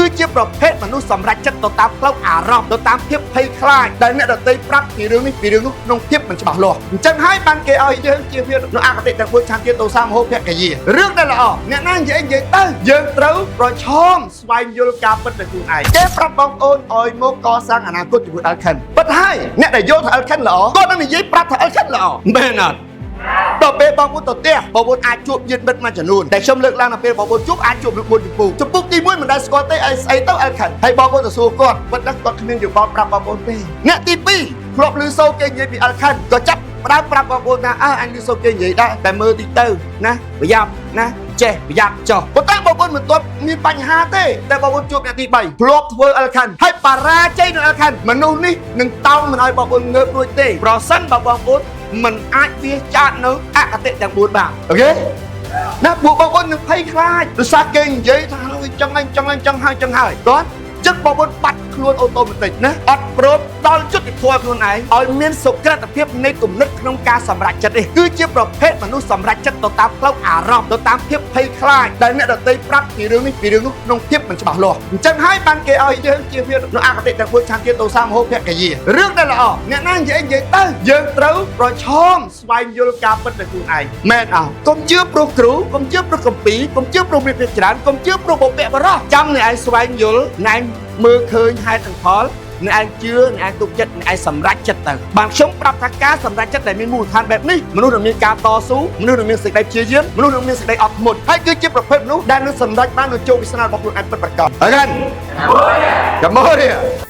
គឺជាប្រភេទមនុស្សសម្រេចចិត្តទៅតាមផ្លូវអារម្មណ៍ទៅតាមភាពភ័យខ្លាចដែលអ្នកដទៃប្រាប់ពីរឿងនេះពីរឿងនោះក្នុងភាពមិនច្បាស់លាស់អញ្ចឹងហើយបានគេឲ្យយើងជាភាពនៅអគតិទាំង4ឆន្ទាទោសមោហភកិយារឿងដែលល្អអ្នកណានិយាយនិយាយទៅយើងត្រូវប្រឈមស្វែងយល់ការពិតដោយខ្លួនឯងគេប្រាប់បងប្អូនឲ្យមកកសាងអនាគតជាមួយ Elken ពិតហើយអ្នកដែលយល់ថា Elken ល្អគាត់នឹងនិយាយប្រាប់ថា Elken ល្អមែនអត់ដល់ពេលបងប្អូនទៅផ្ទះបងប្អូនអាចជួបញាតិមិត្តមួយចំនួនតែខ្ញុំលើកឡើងដល់ពេលបងប្អូនជួបអាចជួបនឹង4ចម្ពោះចម្ពោះទី1មិនដែលស្គាល់ទេអីស្អីទៅ Elken ហើយបងប្អូនទៅសួរគាត់ពិតណាស់គាត់គ្មានយោបល់ប្រាប់បងប្អូនទេអ្នកទី2ធ្លាប់ឮសូរគេនិយាយពី Elken ក៏ចាប់ផ្ដើមប្រាប់បងប្អូនថាអើអញឮសូរគេនិយាយដែរតែមើលតិចទៅណាប្រយ័ត្នណាចេះប្រយ័ត្នចុះប៉ុន្តែបងប្អូនមិនទាន់មានបញ្ហាទេតែបងប្អូនជួបអ្នកទី3ធ្លាប់ធ្វើ Elken ហើយបរាជ័យនៅ Elken មនុស្សនេះនឹងតោងមិនឲ្យបងប្អូនងើបរួចទេប្រសិនបើបងប្អូនមិនអាចវាចាតនៅអគតិទាំង4បាន OK ណាពួកបងប្អូននឹងភ័យខ្លាចដោយសារគេនិយាយថាវាចឹងហើយចឹងហើយចឹងហើយចឹងហើយគាត់ចឹងបងប្អូនបាត់ខ្លួន automatic ណាអត់ព្រមដល់យុត្តិធម៌ខ្លួនឯងឲ្យមានសុក្រិតភាពនៃគំនិតក្នុងការសម្រេចចិត្តនេះគឺជាប្រភេទមនុស្សសម្រេចចិត្តទៅតាមផ្លូវអារម្មណ៍ទៅតាមភាពភ័យខ្លាចដែលអ្នកដទៃប្រាប់ពីរឿងនេះពីរឿងនោះក្នុងភាពមិនច្បាស់លាស់អញ្ចឹងហើយបានគេឲ្យយើងជាភាពនៅអគតិទាំង4ឆន្ទាទោសមោហភកិយារឿងដែលល្អអ្នកណានិយាយនិយាយទៅយើងត្រូវប្រឈមស្វែងយល់ការពិតដោយខ្លួនឯងមែនអត់កុំជឿព្រោះគ្រូកុំជឿព្រោះកម្ពីកុំជឿព្រោះមានភាពច្រើនកុំជឿព្រោះបុព្វបុរសចាំអ្នកឯងស្វែងយល់អ្នកឯងមើលឃើញហេតុនិងផលអ្នកឯងជឿអ្នកឯងទុកចិត្តអ្នកឯងសម្រេចចិត្តទៅបានខ្ញុំប្រាប់ថាការសម្រេចចិត្តដែលមានមូលដ្ឋានបែបនេះមនុស្សនឹងមានការតស៊ូមនុស្សនឹងមានសេចក្តីព្យាយាមមនុស្សនឹងមានសេចក្តីអត់ធ្មត់ហើយគឺជាប្រភេទមនុស្សដែលនឹងសម្រេចបាននូវជោគវាសនារបស់ខ្លួនឯងពិតប្រាកដអរគុណកម្ពុជា